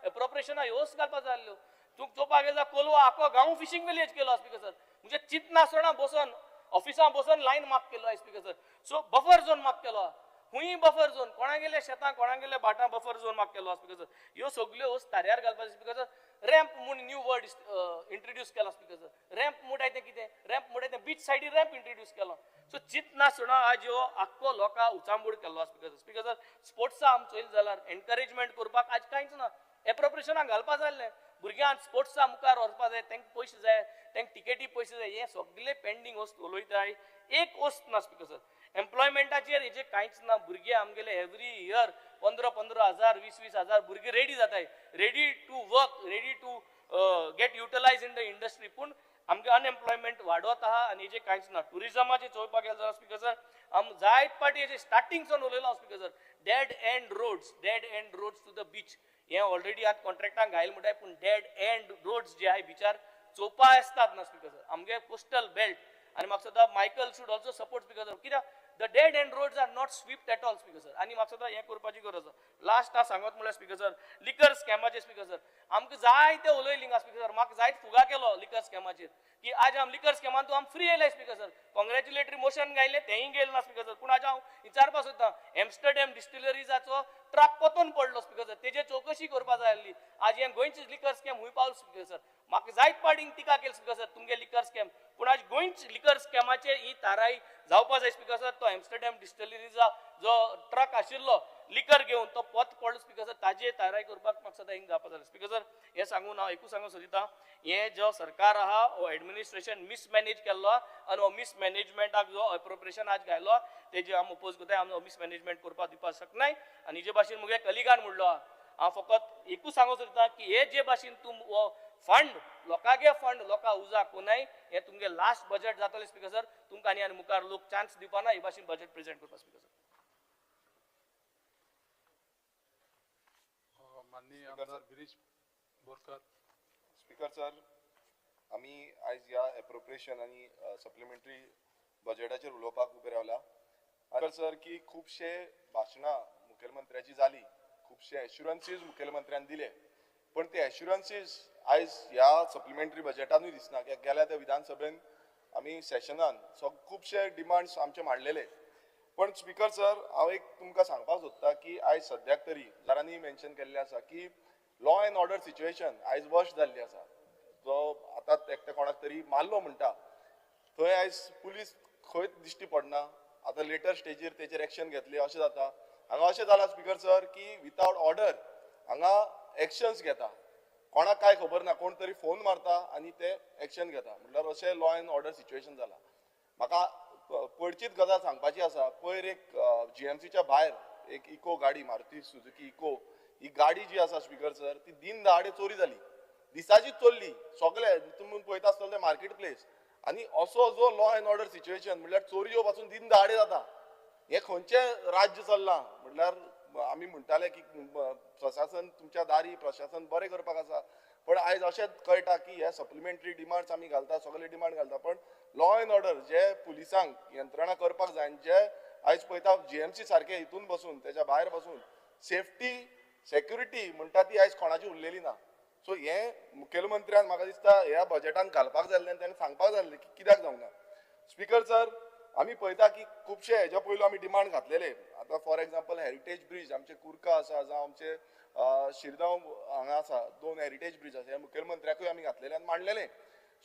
एप्रोप्रिएशना ह्योच घालपा जाय आसल्यो. तुका चोवपाक गेल्यार कोलवा आखो गांव फिशींग विलेज केलो स्पीकर सर. म्हणजे चिंतना बसोन ऑफिसां बसोन लायन मार्क केलो speaker sir. So buffer zone mark केलो, खूंय बफर झोन, कोणागेले शेतां कोणागेले भाटां बफर झोन मार्क केलो स्पीकर सर. ह्यो सगल्यो वस्त ताऱ्यार घालपाच्यो स्पीकर सर. रॅम्प म्हूण न्यू वर्ड इंट्रोड्यूस केला स्पीकर सर. रॅम्प म्हणटाय तें कितें, रॅम्प म्हणटाय तें बीच सायडीर रॅम्प इंट्रोड्यूस केलो. सो चिंतना सुणा आज ह्यो आख्खो लोकां उचांबूड केल्लो स्पीकर सर. स्पीकर सर स्पोर्ट्सा आम चोयले जाल्यार एनकरेजमेंट करपाक आज कांयच ना. एप्रोप्रिएशनाक घालपा जाय आसलें, भुरग्यांक स्पोर्ट्सा मुखार व्हरपा जाय, तांकां पयशे जाय, तांकां टिकेटी पयशे जाय, हें सगळें पेंडींग वस्त उलयताय, एक वस्त ना स्पीकर सर. एम्प्लॉयमेंटाचेर हेजें कांयच ना. भुरगे आमगेले एवरी इयर 15-15 हजार 20-20 हजार भुरगे रेडी जाताय, ready to work, ready to get utilise in the industry. पूण आमगे अनएम्प्लॉयमेंट वाडत आहा आनी हेजें कांयच ना. ट्युरिजमाचेर चोवपाक गेले जाल्यार स्पीकर सर आम जायत पाटी हेजे स्टार्टिंगसून उलयलो speaker sir. Dead end roads, dead end roads to the beach हें ऑलरेडी आतां कॉन्ट्रॅक्टांक घायल म्हणटाय, पूण डेड एंड रोड्स जे आहाय बिचार चोवपा आसतात ना स्पीकर सर. आमगे कोस्टल बेल्ट आनी म्हाका सदां Michael should also support speaker sir, कित्याक the dead end roads are not swept at all speaker sir. आनी म्हाका सदां हें करपाची गरज आसा. लास्ट हांव सांगत म्हणल्यार स्पीकर सर लिकर स्कॅमाचेर स्पीकर सर आमकां जायते उलयली हिंगा स्पीकर सर. म्हाका जायत फुगा केलो लिकर स्कॅमाचेर की आज आम लिकर स्कॅमान तूं आम फ्री येयले स्पीकर सर. कॉंग्रॅच्युलेटरी मोशन घायलें तेंय गेलें ना स्पीकर सर. पूण आज हांव विचारपाक सोदतां एम्स्टरडॅम डिस्टिलरीजाचो ट्रक पोतून पडलो स्पीकर सर, तेजेर चवकशी करपा जाय आसली. आज हें गोंयचें लिकर स्कॅम हुंय पावलो स्पीकर सर. म्हाका जायत पाटींग टिका केली स्पीकर सर तुमगे लिकर स्कॅम, पूण आज गोंयच लिकर स्कॅमाचेर ही ताराई जावपा जाय स्पीकर सर. तो एम्स्टरडॅम डिस्टिलरीजा जो ट्रक आशिल्लो लिकर घेवन तो पोत पडलो स्पीकर सर, ताजेर ताराई करपाक म्हाका सदां हिंग जावपा जाय स्पीकर सर. हें सांगून हांव एकूच सांगूंक सोदिता, हें जो सरकार आहा हो एडमिनिस्ट्रेशन मिसमॅनेज केल्लो आनी हो मिसमॅनेजमेंटाक जो एप्रोप्रिएशन आज घायलो तेजे आम ओपोज करताय. आम मिसमॅनेजमेंट करपाक दिवपाक शकनाय. आनी जे भाशेन मुगे कलिगान म्हणलो आहा, हांव फकत एकूच सांगूंक सोदता की हे जे भाशेन तूं हो फंड लोकांगे फंड लोकां उजा कोनाय, हें तुमगे लास्ट बजेट जातलें स्पीकर सर. तुमकां आनी आनी मुखार लोक चान्स दिवपा ना हे भाशेन बजेट प्रेजेंट करपाक स्पीकर सर. माननीय आमदार गिरीश बोरकर. स्पीकर सर, आमी आयज ह्या एप्रोप्रिएशन आनी सप्लिमेंटरी बजेटाचेर उलोवपाक उबे रावला. स्पीकर सर की खुबशे भाशणां मुखेलमंत्र्याची जाली, खुबशे एश्युरन्सीज मुखेलमंत्र्यान दिले, पण ते एश्युरन्सीज आयज ह्या सप्लिमेंटरी बजेटानूय दिसना. कित्याक गेल्या त्या विधानसभेन आमी सेशनान खुबशे डिमांड्स आमचे मांडलेले. पण स्पीकर सर हांव एक तुमकां सांगपाक सोदता की आयज सद्याक तरी सरांनी मेन्शन केल्लें आसा की लॉ एंड ऑर्डर सिच्युएशन आयज वर्स जाल्ली आसा. जो आतां एकटे कोणाक तरी मारलो म्हणटा थंय आयज पुलीस खंयच दिश्टी पडना. आतां लेटर स्टेजीर तेचेर एक्शन घेतली अशें जाता. हांगा अशें जालां स्पीकर सर की विथआउट ऑर्डर हांगा एक्शन्स घेता, कोणाक कांय खबर ना, कोण तरी फोन मारता आनी ते एक्शन घेता. म्हणल्यार अशें लॉ एंड ऑर्डर सिच्युएशन जालां. म्हाका पयरचीच गजाल सांगपाची आसा. पयर एक जीएमसीच्या भायर एक इको गाडी, मारुती सुझुकी इको ही गाडी जी आसा स्पीकर सर, ती दिन दहाडे चोरी जाली. दिसाचीच चोरली सगळे तुमी पळयता आसतले मार्केट प्लेस. आनी असो जो लॉ एंड ऑर्डर सिच्युएशन म्हणल्यार चोरयो पासून दिन दहाडे जाता. हें खंयचें राज्य चल्लां? म्हणल्यार आमी म्हणटाले की प्रशासन तुमच्या दारी, प्रशासन बरें करपाक आसा, पण आयज अशें कळटा की हे सप्लिमेंटरी डिमांड्स आमी घालता, सगळे डिमांड घालता, पण लॉ एंड ऑर्डर जे पुलिसांक यंत्रणा करपाक जाय, जे आयज पळयता जीएमसी सारके हितून बसून तेच्या भायर बसून सेफ्टी सेक्युरिटी म्हणटा ती आयज कोणाची उरलेली ना. सो हें मुखेलमंत्र्यान म्हाका दिसता ह्या बजेटान घालपाक जाय आसलें आनी ताणें सांगपाक जाय आसलें की कित्याक जावंक ना. स्पीकर सर आमी पळयता की खुबशे हेज्या पयलू आमी डिमांड घातलेले. आतां फॉर एग्जाम्पल हेरिटेज ब्रीज आमचे कुर्का आसा, जावं आमचे शिरगांव हांगा आसा, 2 हेरिटेज ब्रीज आसा, हे मुखेलमंत्र्याकूय आमी घातलेले आनी मांडलेले.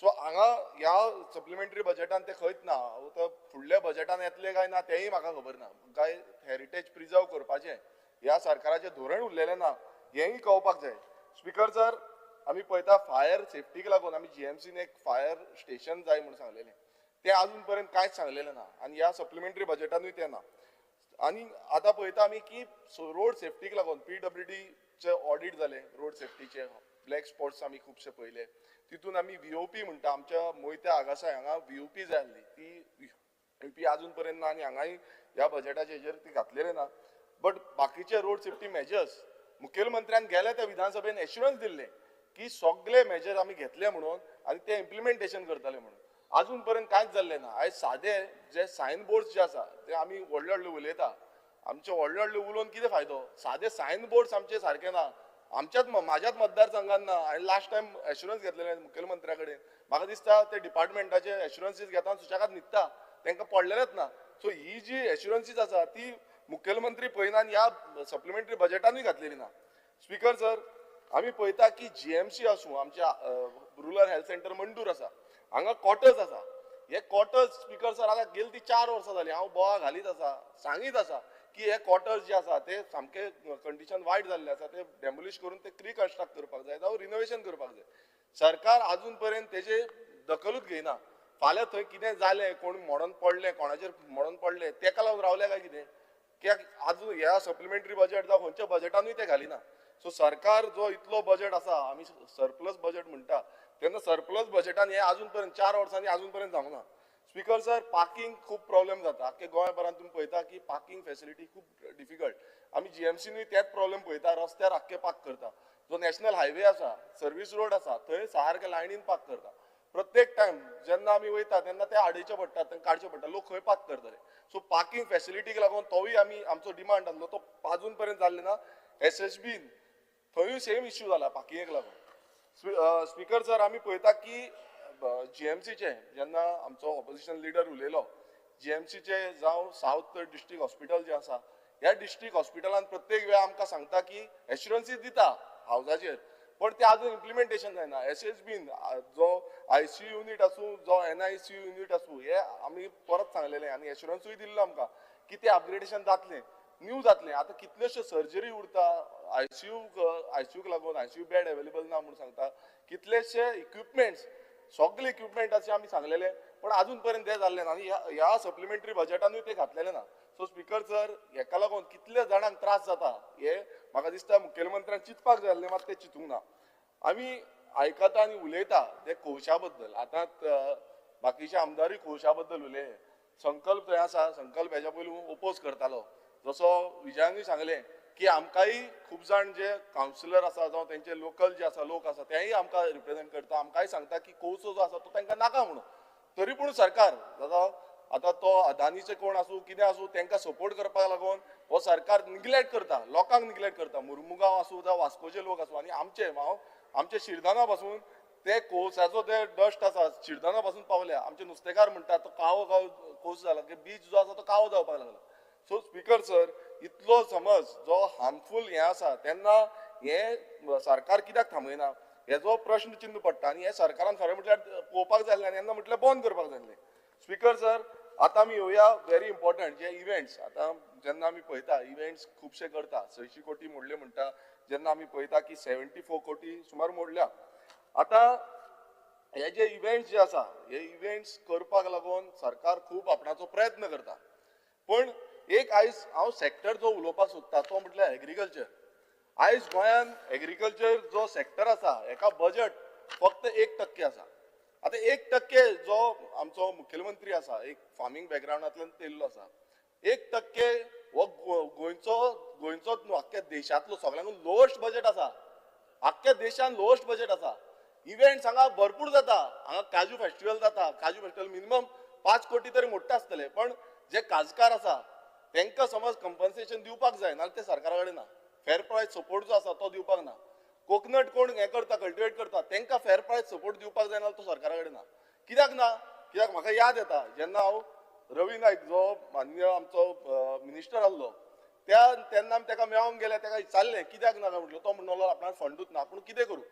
सो हांगा ह्या सप्लिमेंटरी बजेटान ते खंयच ना. आतां फुडल्या बजेटान येतले काय ना तेंय म्हाका खबर ना. काय हेरिटेज प्रिजर्व करपाचें ह्या सरकाराचें धोरण उरलेलें ना हेंय कळपाक जाय. स्पीकर सर आमी पळयता फायर सेफ्टीक लागून आमी जीएमसीन एक फायर स्टेशन जाय म्हूण सांगलेलें, तें आजून पर्यंत कांयच सांगलेलें ना आनी ह्या सप्लिमेंटरी बजेटानूय तें ना. आनी आतां पळयता आमी की रोड सेफ्टीक लागून पीडब्ल्यूडीचे ऑडीट जाले, रोड सेफ्टीचे ब्लॅक स्पॉट्स आमी खुबशे पळयले, तितून आमी व्हीओपी म्हणटा आमच्या मोयत्या आगासाय हांगा व्हीओपी जाय आसली, ती व्हीओपी आजून पर्यंत ना आनी हांगाय ह्या बजेटाचे हेजेर ती घातलेले ना. बट बाकीचे रोड सेफ्टी मेजर्स मुखेलमंत्र्यान गेले त्या विधानसभेन एश्युरन्स दिल्ले की सगळे मेजर आमी घेतले म्हणून आनी ते इम्प्लिमेंटेशन करतले म्हणून, आजून पर्यंत कांयच जाल्लें ना. आयज सादे जे सायन बोर्ड्स जे आसा ते आमी व्हडले व्हडले उलयता, आमचे व्हडले व्हडले उलोवन कितें फायदो? सादे सायन बोर्ड्स आमचे सारके ना, आमच्याच म्हाज्याच मतदारसंघात ना. हांवें लास्ट टायम एश्युरन्स घेतलेले मुखेलमंत्र्या कडेन, म्हाका दिसता ते डिपार्टमेंटाचे एश्युरन्सीस घेता सुशेगाद न्हिदता, तांकां पडलेलेच ना. सो ही जी एश्युरन्सीस आसा ती मुखेलमंत्री पळयना आनी ह्या सप्लिमेंटरी बजेटानूय घातलेली ना. स्पीकर सर, आमी पळयता की जीएमसी आसूं, आमच्या रुरल हेल्थ सेंटर मंडूर आसा, हांगा क्वॉर्टर्स आसा. हे क्वॉर्टर्स स्पीकर सर आतां गेली ती 4 वर्सां जाली हांव बोवा घालीत आसा, सांगीत आसा की हे क्वॉर्टर्स जे आसा ते सामके कंडिशन वायट जाल्ले आसा, ते डेमोलिश करून ते रिकन्स्ट्रक्ट करपाक जाय जावं रिनोवेशन करपाक जाय. सरकार आजून पर्यंत तेजे दखलूच घेयना. फाल्यां थंय कितें जालें, कोण मोडोन पडलें, कोणाचेर मोडोन पडलें, तेका लागून रावले काय कितें, कित्याक आजून ह्या सप्लिमेंटरी बजेट जावं खंयच्या बजेटानूय ते घालिना. सो सरकार जो इतलो बजेट आसा, आमी सरप्लस बजेट म्हणटा, तेन्ना सरप्लस बजेटान हे आजून पर्यंत 4 वर्सांनी आजून पर्यंत जावंक ना. स्पीकर सर, पार्किंग खूब प्रॉब्लेम जाता. आख्खे गोंयभरान तुमी पळयता की पार्किंग फेसिलिटी खूब डिफिकल्ट. आमी जीएमसीनूय तेच प्रॉब्लेम पळयता, रस्त्यार आख्खे पार्क करता. जो नॅशनल हायवे आसा, सर्वीस रोड आसा, थंय सारके लायनीन पार्क करता. प्रत्येक टायम जेन्ना आमी वयता तेन्ना ते आडयचे पडटा, तांकां काडचे पडटा, लोक खंय पार्क करतले. सो पार्किंग फेसिलिटीक लागून तोवूय आमी आमचो डिमांड आसलो तो आजून पर्यंत जाल्ले ना. एसएसबीन थंयूय सेम इश्यू जाला पार्किंगेक लागून. स्पीकर सर, आमी पळयता की जीएमसीचे जेन्ना आमचो ऑपोजिशन लिडर उलयलो, जीएमसीचे जावं सावथ डिस्ट्रिक्ट हॉस्पिटल जे आसा, ह्या डिस्ट्रिक्ट हॉस्पिटलान प्रत्येक वेळा आमकां सांगता की एश्युरन्सीस दिता हावजाचेर, पण ते अजून इम्प्लिमेंटेशन जायना. एसएसबीन जो आयसीयू युनीट आसूं, जो एनआयसीयू युनीट आसूं, हे आमी परत सांगलेले आनी एश्युरन्सूय दिल्लो आमकां की ते अपग्रेडेशन जातलें, न्यू जातलें. आतां कितल्योश्यो सर्जरी उरता आयसीयूक लागून, आयसीयू बेड अवेलेबल ना म्हूण सांगता. कितलेशे इक्विपमेंट्स, सगळे इक्विपमेंटाचे आमी सांगलेले, पण अजून पर्यंत ते जाल्ले ना आनी ह्या सप्लिमेंटरी बजेटानूय ते घातलेले ना. सो स्पीकर सर, हेका लागून कितले जाणांक त्रास जाता हे म्हाका दिसता मुखेलमंत्र्यान चिंतपाक जाय आसलें, मात ते चिंतूंक ना. आमी आयकता आनी उलयता ते कोळशा बद्दल. आतां बाकीचे आमदारूय कोळशा बद्दल उलयले. संकल्प थंय आसा, संकल्प हेज्या पयलू ओपोज करतालो. जसो विजयानूय सांगलें की आमकांय खूब जाण जे कावन्सिलर आसा जावं तेंचे लोकल जे आसा लोक आसा तेय आमकां रिप्रेजेंट करता, आमकांय सांगता की कोळसो जो आसा तो तांकां नाका म्हणून. तरी पूण सरकार जाता आतां तो अदानीचे कोण आसूं कितें आसूं तांकां सपोर्ट करपाक लागून हो सरकार निग्लेक्ट करता, लोकांक निग्लेक्ट करता. मुर्मुगांव आसूं जावं वास्कोचे लोक आसूं आनी आमचे हांव आमचे शिरदाना पासून ते कोळशाचो ते डस्ट आसा शिरदाना पासून पावल्या. आमचे नुस्तेकार म्हणटात तो कावो कावो कोळसो जाला की बीच जो आसा तो कावो जावपाक लागला. सो स्पीकर सर, इतलो समज जो हार्मफूल हें आसा तेन्ना हें सरकार कित्याक थांबयना हेजो प्रश्न चिन्ह पडटा आनी हें सरकारान खरें म्हटल्यार पळोवपाक जाय आसलें आनी तेन्ना म्हटल्यार बंद करपाक जाय आसलें. स्पीकर सर, आतां आमी येवया व्हेरी इम्पॉर्टंट जे इव्हेंट्स. आतां जेन्ना आमी पळयता इव्हेंट्स खुबशे करता, 600 कोटी मोडले म्हणटा, जेन्ना आमी पळयता की 74 कोटी सुमार मोडल्या. आतां हे जे इव्हेंट्स जे आसा हे इव्हेंट्स करपाक लागून सरकार खूब आपणाचो प्रयत्न करता, पण एक आयज हांव सेक्टर जो उलोवपाक सोदता तो म्हटल्यार एग्रीकल्चर. आयज गोंयान एग्रीकल्चर जो सेक्टर आसा हेका बजट फक्त 1% आसा. आतां 1% जो आमचो मुखेलमंत्री आसा एक फार्मींग बॅकग्रावंडांतल्यान येयल्लो आसा, 1% हो गोंयचोच न्हू आख्ख्या देशांतलो सगळ्यांकून लोएस्ट बजेट आसा. आख्ख्या देशान लोएस्ट बजेट आसा. इव्हेंट्स हांगा भरपूर जाता, हांगा काजू फेस्टिवल जाता, काजू फेस्टिवल मिनिमम 5 कोटी तरी मोडटा आसतले, पण जे काजकार आसा तांकां समज कंपन्सेशन दिवपाक जाय, नाल्यार ते सरकारा कडेन ना. फेर प्रायस सपोर्ट जो आसा तो दिवपाक ना. कोकनट कोण हें करता, कल्टिवेट करता, तांकां फेर प्रायस सपोर्ट दिवपाक जाय, नाल्यार तो सरकारा कडेन ना. कित्याक ना? कित्याक म्हाका याद येता जेन्ना हांव रवी नायक जो माननीय आमचो मिनिस्टर आसलो त्या तेन्ना आमी ताका मेळोंक गेले, ताका विचारलें कित्याक ना काय म्हटलें, तो म्हणलो आपणाक फंडूच ना, आपूण कितें करूं.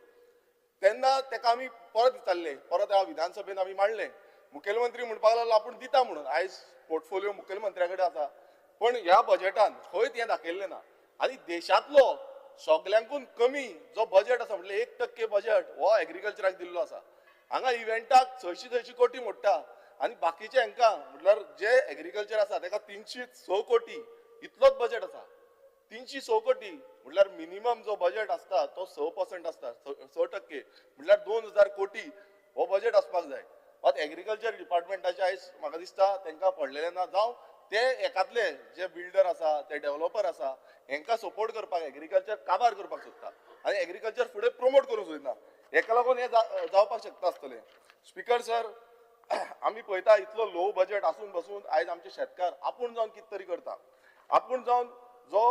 तेन्ना ताका आमी परत विचारलें, परत ह्या विधानसभेन आमी मांडलें, मुखेलमंत्री म्हणपाक लागलो आपूण दिता म्हणून. आयज पोर्टफोलियो मुखेलमंत्र्या कडेन आसा, पण ह्या बजेटान खंयच हें दाखयल्लें ना. आनी देशांतलो सगल्यांकून कमी जो बजेट आसा म्हटल्यार 1% बजेट हो एग्रीकल्चराक दिल्लो आसा. हांगा इव्हेंटाक 600 कोटी मोडटा आनी बाकीचे हांकां म्हटल्यार जे एग्रीकल्चर आसा ताका 306 कोटी इतलोच बजेट आसा. 306 कोटी म्हटल्यार मिनिमम जो बजेट आसता तो 6% आसता, 6% म्हटल्यार 2000 कोटी हो बजेट आसपाक जाय. मात एग्रीकल्चर डिपार्टमेंटाचे आयज म्हाका दिसता तांकां पडलेलें ना, जावं ते एकातले जे बिल्डर आसा ते डेव्हलपर आसा हेंकां सपोर्ट करपाक एग्रीकल्चर काबार करपाक सोदता आनी एग्रीकल्चर फुडें प्रोमोट करूंक सोदना. हेका लागून हें जावपाक शकता आसतलें. स्पीकर सर, आमी पळयता इतलो लो बजेट आसून बसून आयज आमचे शेतकार आपूण जावन कितें तरी करता, आपूण जावन जो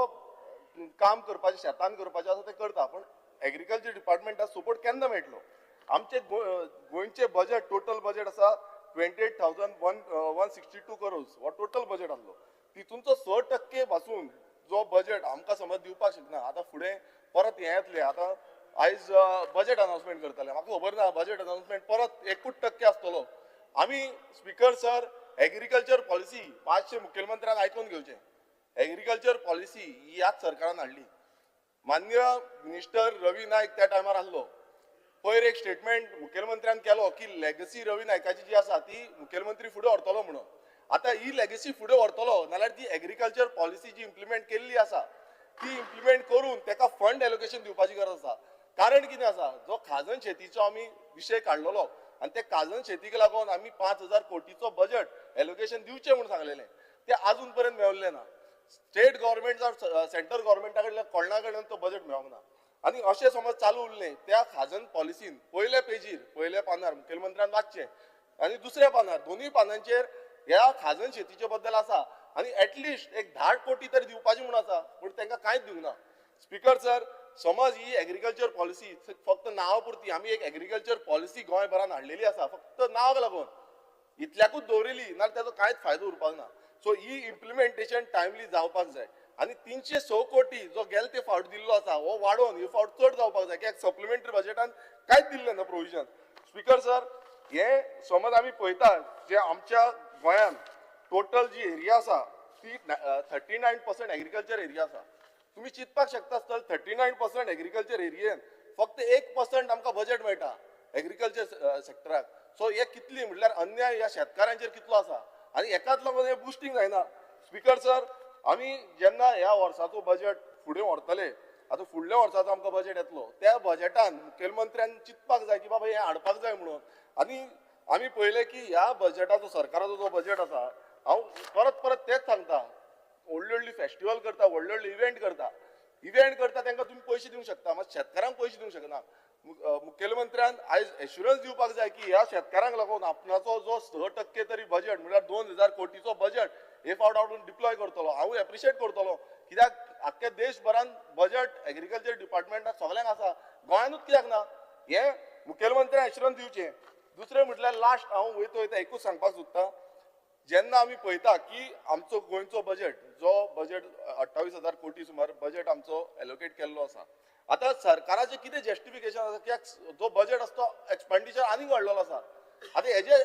काम करपाचें शेतान करपाचें आसा तें करता, पण एग्रीकल्चर डिपार्टमेंटाक सपोर्ट केन्ना मेळटलो? आमचे गोंयचें बजेट टोटल बजेट आसा 28,162 करोड्स हो टोटल बजेट आसलो. तितूंचो 6% पासून जो बजेट आमकां समज दिवपाक शकना. आतां फुडें परत हें येतलें, आतां आयज बजेट अनाउन्समेंट करतले, म्हाका खबर ना बजेट अनाउन्समेंट परत 1% आसतलो. आमी स्पीकर सर एग्रीकल्चर पॉलिसी मातशें मुखेलमंत्र्यान आयकून घेवचें. एग्रीकल्चर पॉलिसी ही ह्याच सरकारान हाडली. मान्य मिनिस्टर रवी नायक त्या टायमार आसलो. पयर एक स्टेटमेंट मुखेलमंत्र्यान केलो की लेगसी रवी नायकाची जी आसा ती मुखेलमंत्री फुडें व्हरतलो म्हणून. आतां ही लेगसी फुडें व्हरतलो नाल्यार ती एग्रीकल्चर पॉलिसी जी इम्प्लिमेंट केल्ली आसा ती इम्प्लिमेंट करून ताका फंड एलोकेशन दिवपाची गरज आसा. कारण कितें आसा, जो खाजन शेतीचो आमी विशय काडलेलो आनी ते खाजन शेतीक लागून आमी 5,000 कोटीचो बजेट एलोकेशन दिवचें म्हूण सांगलेलें, तें आजून पर्यंत मेळिल्लें ना. स्टेट गव्हर्मेंट जावं सेंट्रल गव्हर्मेंटा कडल्यान कोणा कडल्यान तो बजेट मेळोंक ना. आनी अशें समज चालू उरलें त्या खाजन पॉलिसीन पयल्या पेजीर पयल्या पानार मुखेलमंत्र्यान वाचचें आनी दुसऱ्या पानार दोनूय पानांचेर ह्या खाजन शेतीचे बद्दल आसा आनी एटलिस्ट एक 10 कोटी तरी दिवपाची म्हूण आसा, पूण तांकां कांयच दिवंक ना. स्पीकर सर समज ही एग्रीकल्चर पॉलिसी फक्त नांवा पुरती, आमी एक एग्रीकल्चर पॉलिसी गोंयभरान हाडलेली आसा फक्त नांवाक लागून इतल्याकूच दवरिली नाल्यार ताचो कांयच फायदो उरपाक ना. सो ही इम्प्लिमेंटेशन टायमली जावपाक जाय आनी 306 कोटी जो गेले ते फावट दिल्लो आसा हो वाडोवन हे फावट चड जावपाक जाय, कित्याक सप्लिमेंटरी बजेटान कांयच दिल्लें ना प्रोविजन. स्पीकर सर हे समज आमी पळयता जे आमच्या गोंयान टोटल जी एरिया आसा ती 39% एग्रीकल्चर एरिया आसा. तुमी चिंतपाक शकता आसतले 39% एग्रीकल्चर एरियेन फक्त 1% आमकां बजेट मेळटा एग्रीकल्चर सेक्टराक. सो हे कितली म्हटल्यार अन्याय ह्या शेतकारांचेर कितलो आसा आनी एकाच लागून हें बुस्टींग जायना. स्पीकर सर आमी जेन्ना ह्या वर्साचो बजेट फुडें व्हरतले, आतां फुडल्या वर्साचो आमकां बजेट येतलो, त्या बजेटान मुखेलमंत्र्यान चिंतपाक जाय की बाबा हें हाडपाक जाय म्हणून. आनी आमी पळयलें की ह्या बजेटाचो सरकाराचो जो बजेट आसा, हांव परत परत तेंच सांगता, व्हडली व्हडली फेस्टिवल करता, व्हडले व्हडले इव्हेंट करता, इव्हेंट करता तांकां तुमी पयशे दिवंक शकता, मात शेतकारांक पयशे दिवंक शकना. मुखेलमंत्र्यान आयज एश्युरन्स दिवपाक जाय की ह्या शेतकारांक लागून आपणाचो जो 6% तरी बजेट म्हळ्यार 2,000 कोटीचो बजेट हे फावट हाडून डिप्लॉय करतलो. हांव एप्रिशिएट करतलो कित्याक आख्ख्या देशभरान बजेट एग्रीकल्चर डिपार्टमेंटाक सगल्यांक आसा, गोंयानूच कित्याक ना हें मुखेलमंत्र्यान एश्युरन्स दिवचें. दुसरें म्हटल्यार लास्ट हांव वयता वयता एकूच सांगपाक सोदता, जेन्ना आमी पळयता की आमचो गोंयचो बजेट जो बजेट 28,000 कोटी सुमार बजेट आमचो एलोकेट केल्लो आसा, आतां सरकाराचें कितें जस्टिफिकेशन आसा कित्याक जो बजेट आसा तो एक्सपेंडिचर आनीक वाडलेलो आसा. आतां हेजें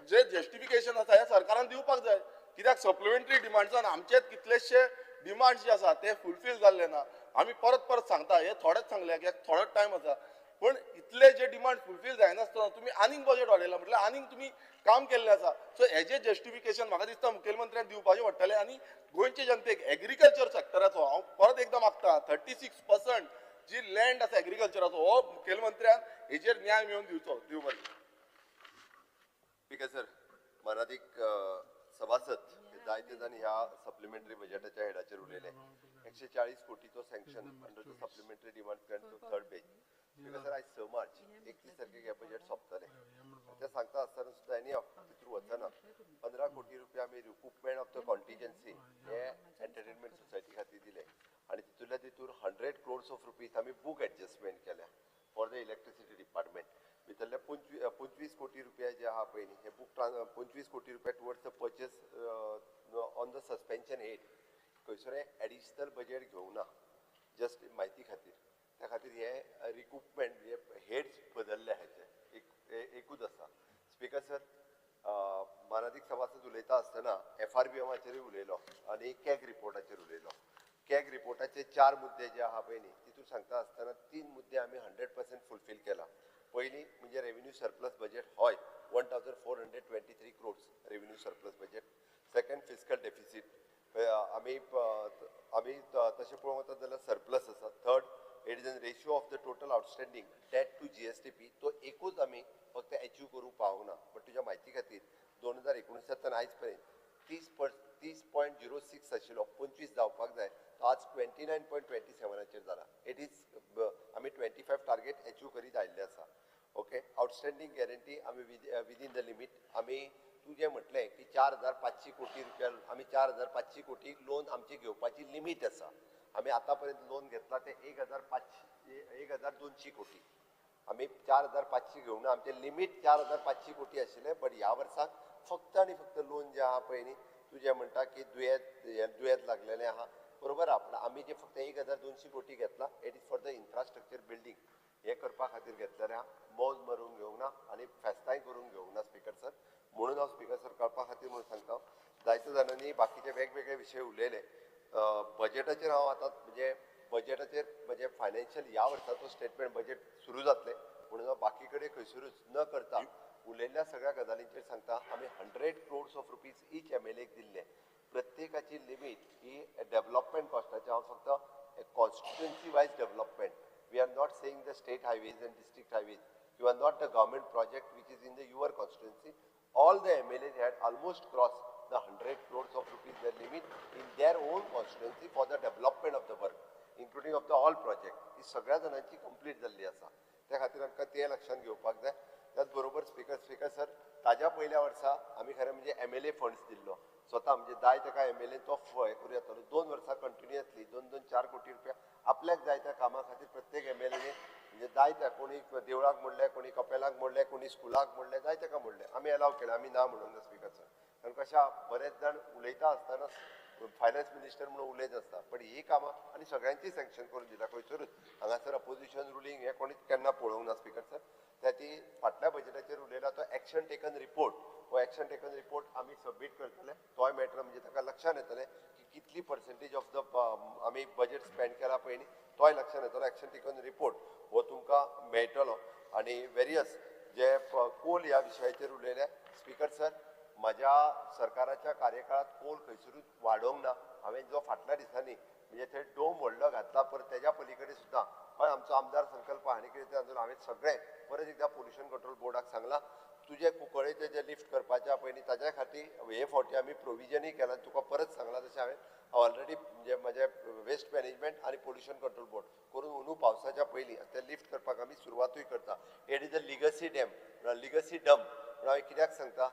जे जस्टिफिकेशन आसा हें सरकारान दिवपाक जाय, कित्याक सप्लिमेंटरी डिमांड्सान आमचेच कितलेशे डिमांड्स जे आसा ते फुलफील जाल्ले ना. आमी परत परत सांगता, हे थोडेच सांगले कित्याक थोडोच टायम आसा, पूण इतले जे डिमांड फुलफील जायनासतना तुमी आनीक बजेट वाडयला म्हटल्यार आनीक तुमी काम केल्लें आसा. सो हेजें जस्टिफिकेशन म्हाका दिसता मुखेलमंत्र्यान दिवपाचें पडटलें. आनी गोंयचे जनतेक एग्रीकल्चर सेक्टराचो हांव परत एकदां मागता, 36% जी लँड आसा एग्रीकल्चराचो हो मुखेलमंत्र्यान हेजेर न्याय मेळोवन दिवचो. दिव बरें. स्पीकर सर, मानादीक सभासद जायते जाण ह्या सप्लिमेंटरी बजेटाच्या हेडाचेर उलयले. 140 कोटीचो sanction under the supplementary demand plan to third page. Speaker sir, आयज 6 मार्च 31 तारखेक हें बजेट सोंपतलें. तें सांगता आसतना सुद्दां एनी तितून वचना 15 कोटी रुपया आमी रिकूपमेंट ऑफ the कॉन्टिजन्सी हे एंटरटेनमेंट सोसायटी खातीर दिले आनी तितूंतल्या तितूर 100 क्रोर्स ऑफ रुपीज आमी बूक एडजस्टमेंट केल्या फॉर the electricity department. भितरले 25 कोटी रुपया जे आहा पळय न्ही हे बूक 25 कोटी रुपया towards the purchase on the suspension head. खंयसर एडिशनल बजेट घेवंक ना, जस्ट म्हायती खातीर. त्या खातीर हे रिकूपमेंट हे हेड्स बदलले हेचे एकूच आसा. स्पीकर सर, मानादीक सभासद उलयता आसतना FRBMाचेरूय उलयलो आनी कॅग रिपोर्टाचेर उलयलो. कॅग रिपोर्टाचे 4 मुद्दे जे आहा पळय न्ही तितून सांगता आसतना 3 मुद्दे आमी 100% फुलफील केला. पयलीं म्हणजे रेवेन्यू सरप्लस बजेट हय 1423 crores revenue surplus budget. Second fiscal deficit आमी आमी तशें पळोवंक वता जाल्यार सरप्लस आसा. Third, it is an ratio of the total outstanding debt to GSDP तो एकूच आमी फक्त एचीव करूंक पावूंक ना. बट तुज्या म्हायती खातीर 2019 आयज पर्यंत 30.06 आशिल्लो, 25 जावपाक जाय, तो आज 29.27 जाला. It is आमी 25 टार्गेट एचीव करीत आयिल्ले आसा. ओके, आउटस्टँडींग गॅरंटी आमी विदीन the limit. आमी तुजें म्हटलें की 4,500 कोटी रुपया आमी 4,500 कोटी लोन आमची घेवपाची लिमीट आसा. आमी आतां पर्यंत लोन घेतला ते 1,200 कोटी. आमी 4,500 घेवंक ना, आमचें लिमीट 4,500 कोटी आशिल्लें, बट ह्या वर्साक फक्त आनी फक्त लोन जें आहा पळय न्ही, तूं जें म्हणटा की दुयेंत लागलेलें आहा, बरोबर आहा, पूण आमी जें फक्त 1,200 कोटी घेतला it is for the infrastructure building हें करपा खातीर घेतलेलें आहा, मौज मरून घेवंक ना आनी फेस्तांय करून घेवंक ना स्पिकर सर. म्हणून हांव स्पिकर सर कळपा खातीर म्हणून सांगता, जायते जाणांनी बाकीचे वेगवेगळे विशय उलयले. बजेटाचेर हांव आतां म्हणजे बजेटाचेर म्हणजे फायनान्शियल ह्या वर्साचो स्टेटमेंट बजेट सुरू जातलें म्हणून हांव बाकी कडेन खंयसरूच न करता उलयल्ल्या सगळ्या गजालींचेर सांगता. आमी 100 crores of rupees each MLA दिल्ले, प्रत्येकाची लिमीट ही डेव्हलपमेंट कॉस्टाचे, हांव फक्त constituency wise development, we are not saying the state highways and district highways, you are not the government project which is in the your constituency. All the MLAs had almost crossed the 100 crores of rupees their limit in their own constituency for the development of the work, including of the all project. ही सगळ्या जाणांची complete जाल्ली आसा, त्या खातीर आमकां तें लक्षांत घेवपाक जाय. त्याच बरोबर स्पिकर सर, ताज्या पयल्या वर्सा आमी खरें म्हणजे MLA funds दिल्लो स्वता, म्हणजे जाय ताका MLA तो हें करूं येतालो. 2 वर्सां कंटिन्युअसली 2-2 4 कोटी रुपया आपल्याक जाय त्या कामा खातीर प्रत्येक MLA म्हणजे जाय त्या, कोणी देवळाक मोडले, कोणी कपेलाक मोडले, कोणी स्कुलाक मोडले, जाय ताका मोडले, आमी एलाव केलें, आमी ना म्हणूंक ना स्पिकर सर. कारण कशें बरेच जाण उलयता आसतना फायनान्स मिनिस्टर म्हणून उलयत आसता, पण ही कामां आनी सगळ्यांची सँक्शन करून दिला खंयसरूच हांगासर अपोजिशन रुलींग हें कोणीच केन्ना पळोवंक ना स्पिकर सर. त्या ती फाटल्या बजेटाचेर उलयला तो एक्शन टेकन रिपोर्ट, हो एक्शन टेकन रिपोर्ट आमी सबमीट करतले, तोय मॅटर म्हणजे ताका लक्षांत येतलें की कितली पर्सेंटेज ऑफ the आमी बजेट स्पेंड केला पळय न्ही, तोय लक्षांत येतलो. एक्शन टेकन रिपोर्ट हो तुमकां मेळटलो. आनी वेरियस जे कोल ह्या विशयाचेर उलयले स्पिकर सर, म्हज्या सरकाराच्या कार्यकाळात कोल खंयसरूच वाडोवंक ना. हांवें जो फाटल्या दिसांनी म्हणजे थंय डोम व्हडलो घातला, परत तेज्या पलीकडे सुद्दां हय आमचो आमदार संकल्प आनी कितें तें हांवें सगळें परत एकदां पोल्युशन कंट्रोल बोर्डाक सांगलां, तुजे कुंकळेचे जे लिफ्ट करपाचे पळय न्ही ताज्या खातीर हे फावटी आमी प्रोविजनूय केलां. तुका परत सांगलां तशें हांवें ऑलरेडी म्हणजे म्हजें वेस्ट मॅनेजमेंट आनी पोल्युशन कंट्रोल बोर्ड करून अंदू पावसाच्या पयलीं तें लिफ्ट करपाक आमी सुरवातूय करता. It is a legacy dam, legacy dump म्हणून हांवें कित्याक सांगता,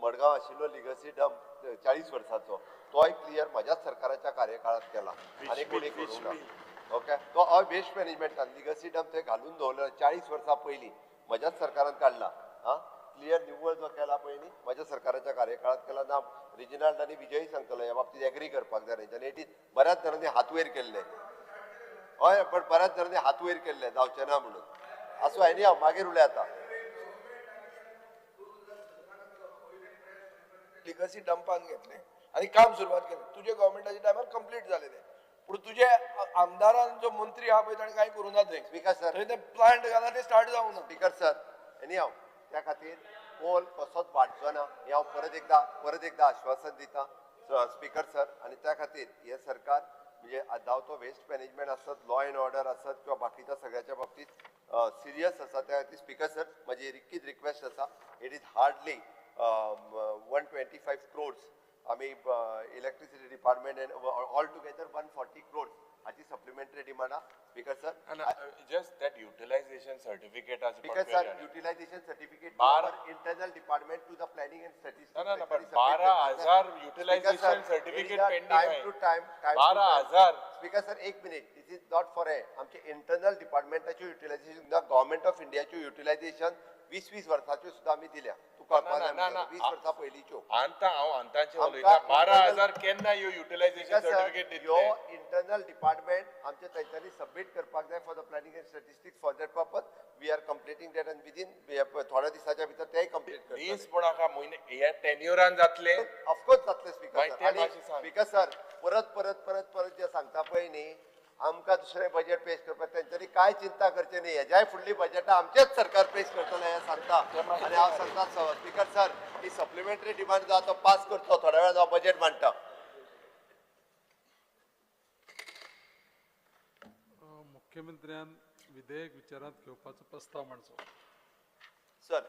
मडगांव आशिल्लो लिगसी डंप 40 वर्सांचो तोय क्लियर म्हज्याच सरकाराच्या कार्यकाळात केला आनी कोणी करूंक ना. ओके, तो हय वेस्ट मॅनेजमेंटान लिगसी डंप थंय घालून दवरलो 40 वर्सां पयलीं म्हज्याच सरकारान काडला. आं, क्लियर निव्वळ जो केला पळय न्ही म्हज्या सरकाराच्या कार्यकाळात केला ना. रिजिनाल्ड आनी विजय सांगतलो ह्या बाबतीत एग्री करपाक जाय तेंच्यांनी. It is बऱ्याच जाणांनी हात वयर केल्ले, हय, पण बऱ्याच जाणांनी हात वयर केल्ले जावचें ना म्हणून. आसूं, आनी हांव मागीर उलयता. लिगसी डंपान घेतलें आनी काम सुरवात केलें, तुजे गव्हर्मेंटाच्या टायमार कंप्लीट जालें तें, पूण तुजे आमदारान जो मंत्री आहा पळय ताणें कांय करूं ना थंय. स्पिकर सर, थंय ते प्लांट घाला ते स्टार्ट जावंक ना. स्पिकर सर, आनी हांव त्या खातीर कोल कसोच वाडचो ना हें हांव परत एकदां आश्वासन दिता स्पिकर सर. आनी त्या खातीर हें सरकार म्हणजे जावं तो वेस्ट मॅनेजमेंट आसत, लॉ एंड ऑर्डर आसत किंवा बाकीच्या सगळ्याच्या बाबतीत सिरियस आसा. त्या खातीर स्पिकर सर म्हजी रिक्कीच रिक्वेस्ट आसा, it is hardly 125 crores आमी electricity department and all together 140 crores हाची सप्लिमेंटरी डिमांड आहा speaker sir. Just that utilisation certificate speaker sir, utilisation certificate internal department to the planning and statistics. ना ना, पण 12,000 utilisation certificate pending आहे. Time to time 12,000. Speaker sir एक minute, this is not for a आमचे internal डिपार्टमेंटाच्यो utilization, government of इंडियाच्यो utilization 20-20 वर्साच्यो सुद्दां आमी दिल्या. तूं कळपाक जाय 20 वर्सां पयलींच्यो. आतां हांव अंताचें उलयतां, 12,000 केन्ना ह्यो युटिलायझेशन सर्टिफिकेट दितले? ह्यो इंटरनल डिपार्टमेंट आमचे तांच्यांनी सबमीट करपाक जाय for the planning and statistics. For that purpose we are completing that and within थोड्या दिसाच्या भितर तेय कंप्लीट करतले. दीस पूण आहा म्हयने ह्या टेन्युरान जातले? ऑफकोर्स जातले स्पिकर सर. आनी स्पिकर सर परत परत परत परत जे सांगता पळय न्ही, आमकां दुसरें बजेट पेश करपाक तेंच्यांनी कांय चिंता करचें न्ही. हेज्याय फुडली बजेटां आमचेच सरकार पेश करतलें हें सांगता. आनी हांव सांगता स्पिकर सर ही सप्लिमेंटरी डिमांड जो आतां पास करचो, थोड्या वेळान हांव बजेट मांडटा. मुख्यमंत्र्यान विधेयक विचारांत घेवपाचो प्रस्ताव मांडचो. Sir,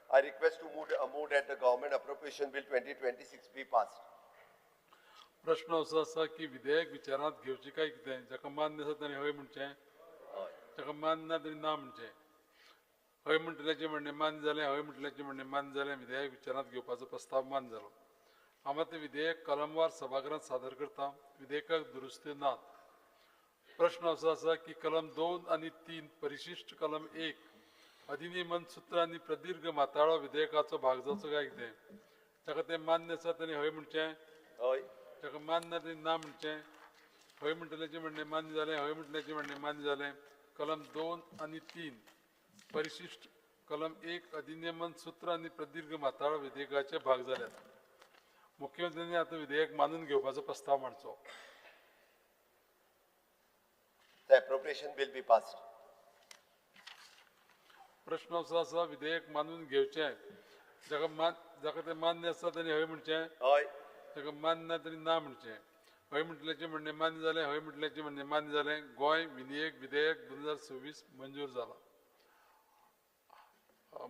I request to move that the government appropriation bill 2026 be passed. प्रश्न असो आसा की विधेयक विचारांत घेवचें काय कितें? जाका मान्य आसा ताणें हय म्हणचें, जाका मान्य ना ताणें ना म्हणचें. हय म्हणटल्याचें म्हणणें मान्य जालें, हय म्हणटल्याचें म्हणणें मान्य जालें, विधेयक विचारांत घेवपाचो प्रस्ताव मान्य जालो. हांव आतां विधेयक कलमवार सभागृहांत सादर करता. विधेयकाक दुरुस्त्यो नात. प्रश्न असो आसा की कलम 2 आनी 3 परिशिष्ट कलम 1 अधिनियमन सूत्र आनी प्रदीर्घ माताळो विधेयकाचो भाग जावचो काय कितें? ताका तें मान्य आसा ताणें हय म्हणचें, हय. ताका मान्य ना ताणें ना म्हणचें. हय म्हणटल्याचें म्हणणें मान्य जालें, हय म्हणटल्याचें म्हणणें मान्य जालें. कलम 2 आनी 3 परिशिष्ट कलम 1 अधिनियमन सूत्र आनी प्रदीर्घ माताळो विधेयकाचे भाग जाल्यात. मुख्यमंत्र्यांनी आतां विधेयक मानून घेवपाचो प्रस्ताव मांडचो. The appropriation bill be passed. प्रश्न असो आसा विधेयक मानून घेवचें, जाका तें मान्य आसा ताणें हय म्हणचें, हय. ताका मान्य ना ताणें ना म्हणचें. हय म्हणटल्याचें म्हणणें मान्य जालें, हय म्हणटल्याचें म्हणणें मान्य जालें. गोंय विधेयक 2026 मंजूर जाला.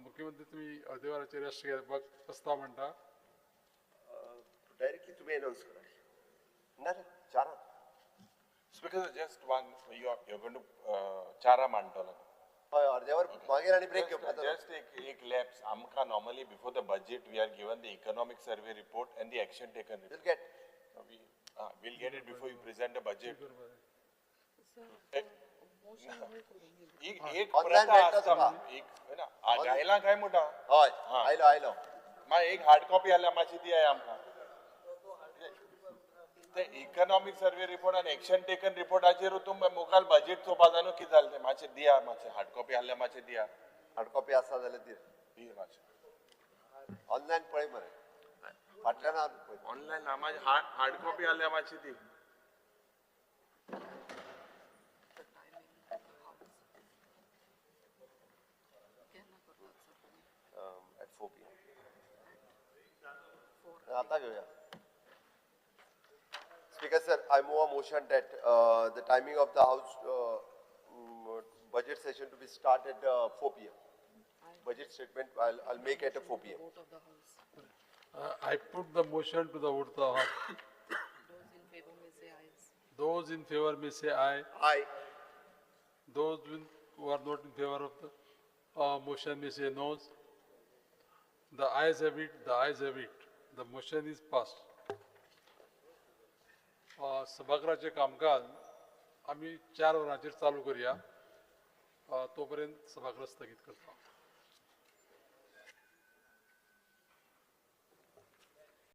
मुख्यमंत्री तुमी अर्दे वराचेर रेस्ट घेवपाक प्रस्ताव म्हणटा. डायरेक्टली तुमी अनाउन्स करा. ना रे, चारां. Speaker sir, just one, you are going to चारा मांडटलो. हय, अर्दे वर मागीर आनी ब्रेक घेवपाचो. जस्ट एक लॅप्स. आमकां normally before the budget we are given the economic survey report and the action taken report. We'll get. We'll get it before you present the budget. एक Online प्रथा मेळटा आसता तुका. एक ना आयला काय म्हणटा? हय, आयलो आयलो. मागीर एक हार्ड कॉपी आल्या मातशी दियाय आमकां. ते इकॉनॉमिक सर्वे रिपोर्ट आनी एक्शन टेकन रिपोर्टाचेर तूं मुखार बजेट चोवपा जाय न्हू कितें जालें तें. मातशें दिया, मातशें हार्ड कॉपी आहल्यार मातशें दिया. हार्ड कॉपी आसा जाल्यार दी. दी मातशें. ऑनलायन पळय मरे, फाटल्यान आहा पळय. ऑनलायन ना, मातशें हार्ड कॉपी आहल्यार मातशी दी. At 4 PM. आता घेऊया. Speaker sir, I move a motion that the timing of the house budget session to be start at 4 PM. Budget statement I'll make at 4 PM. I put the motion to the vote of the house. Those in favor may say aye. Those in favor may say aye. Aye. Those who are not in favor of the motion may say no. The ayes have it, the ayes have it. The motion is passed. सभाघराचें कामकाज आमी 4 वरांचेर चालू करया. तोपर्यंत सभागृह स्थगीत करता.